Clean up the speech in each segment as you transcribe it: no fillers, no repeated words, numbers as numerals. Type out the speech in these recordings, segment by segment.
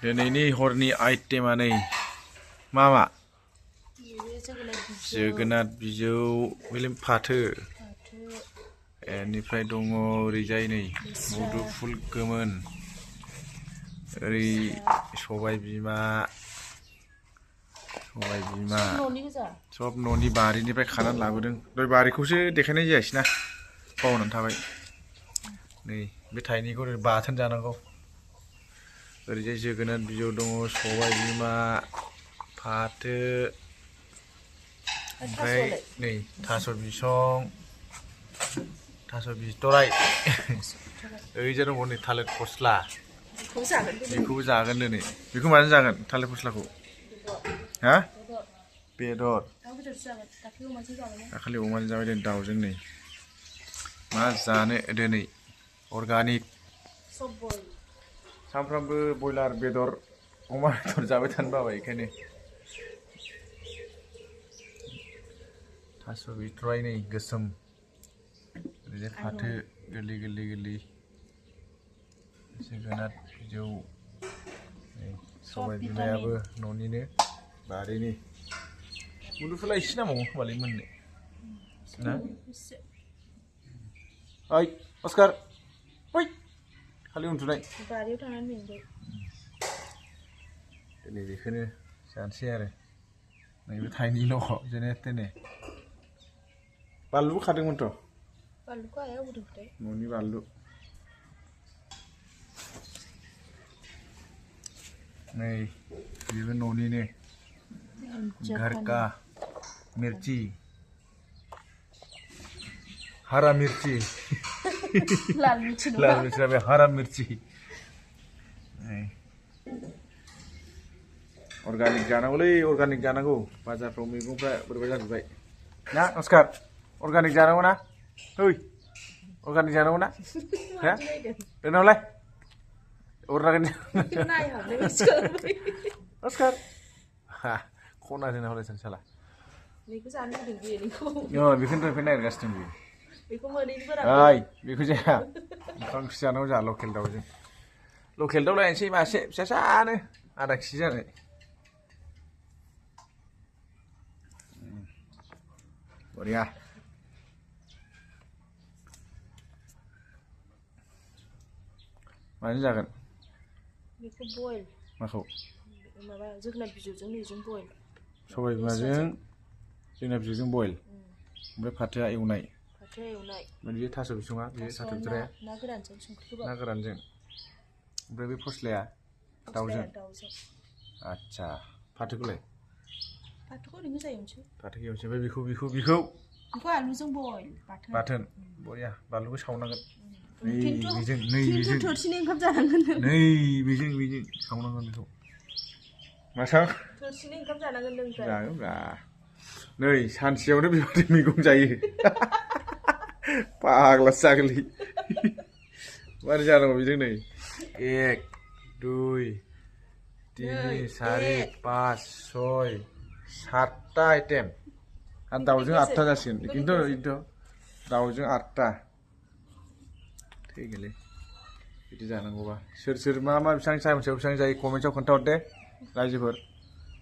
दिनैनि हरनि आइटेमा नै मा जोगोनार बिजौ बेले फाथो बेनिफ्राय दङ ओरैजाय नै मुदुफुल गोमोन ओरै सबाय बिमा सब न'नि बारिनिफ्राय खानानै लाबोदों दय बारिखौसो देखायनाय जायासै ना बावनानै थाबाय नै बे थाइनैखौ बाथोन जानांगौ ओरैजाय जोगोनार बिजौ दङ सबाय बिमा फाथो ओमफ्राय नै थास' बिसं थास' बिथराय ओरैजाय दङ नै थालिर फस्ला बेखौबो जागोन दिनै बेखौ माजों जागोन थालिर फस्लाखौ हा बेदर दाखालि अमाजों जाबाय दिनै दाउजों नै मा जानो दिनै अर्गानिक सानफ्रामबो बयलार बेदर अमा बेदर जाबाय थानो बाबाय बेखायनो थास' बिथराय नै गोसोम ओरैजाय फाथो गोरलै गोरलै गोरलै जोगोनार बिजौ सबाय बिमायाबो न'निनो बारिनि मुदुफुला एसे नांबावगौ खोमालै मोननो ना ओइ अस्कार ओइ खालि उन्दुनाय बारियाव थांनानै मेंबाय दिनै बेखौनो जानोसै आरो नैबे थाइनैल' जेने थेने बानलुबो खादोंमोनथ' बानलुखौ आइया होदोंथाय न'नि बानलु नै बेबो न'निनो घर का मिर्ची हरा मिर्ची लाल मिर्ची बे हरा मिर्ची अर्गानिक जानांगौलै अर्गानिक जानांगौ बाजारफ्राव मैगंफ्रा बोरैबा जाजोब्बाय ना अस्कार अर्गानिक जानांगौ ना ओइ अर्गानिक जानांगौ ना हा दोनावलाय अर्गानिक अस्कार हा खना जोंना हलाय साला बेखौ जानो लुबैदों बेखौनो दोनफै नागिरगासिनो बियो बेखौ मोनैनिबोरा ओइ बेखौ जाया ओंखाम ओंख्रि जानांगौ जोंहा लकेल दाउजों लकेल दाउ लायनोसै मासे फिसासानो आधा केजि जानाय बरिया माजों जागोन बेखौ बयल माखौ माबा जोगोनार बिजौजों नैजों बयल सबाय बिमाजों जोगोनार बिजौजों बयल ओमफ्राय फाथोआ एवनाय ओमफ्राय बे थास' बिसङा बे थास' बिथराया ना गोरानजों ओमफ्राय बे फस्लाया दाउजों आदसा फाथोखौलाय फाथोखौ ओरैनो जायोमोनसो फाथोखौ एवनोसै ओमफ्राय बेखौ आलुजों बयल बाथोन बरिया बानलुखौ सावनांगोन नै बेजों सावनांगोन बेखौ मासा थोरसिनि ओंखाम जानांगोन नों जागोन ब्रा नै सानसेयावनो बेबायदि मैगं जायो फाग्लासो जागोनलै मारै जानांगौ बेजों नै 1 2 3 4 5 6 7टा आइटेम आरो दाउजों 8टा जासिगोन खिन्थु दाउजों 8टा थैगोनलै बिदि जानांगौबा सोर मा बेसेबां सानसेयाव बेसेबां जायो कमेन्टआव खोन्थाहर दे रायजोफोर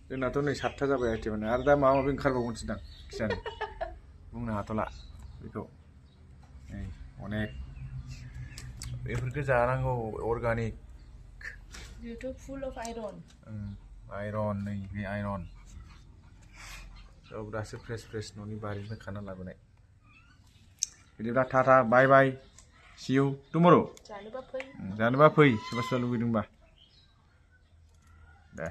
जोंनाथ' नै 7टा जाबाय आइटेमानो आरो दा माबा माबि ओंखारबावगोनसोदां खिजानि बुंनो हाथ'ला बेखौ नै अनेक बेफोरखौ जानांगौ अर्गानिक बेथ' फुल अफ आयरन नै बे आयरन सब दासो फ्रेस न'नि बारिनिफ्राय खाना लाबोनाय बिदिब्ला tata bye bye see you tomorrow जानोबा फै सोरबा लुगैदोंबा दे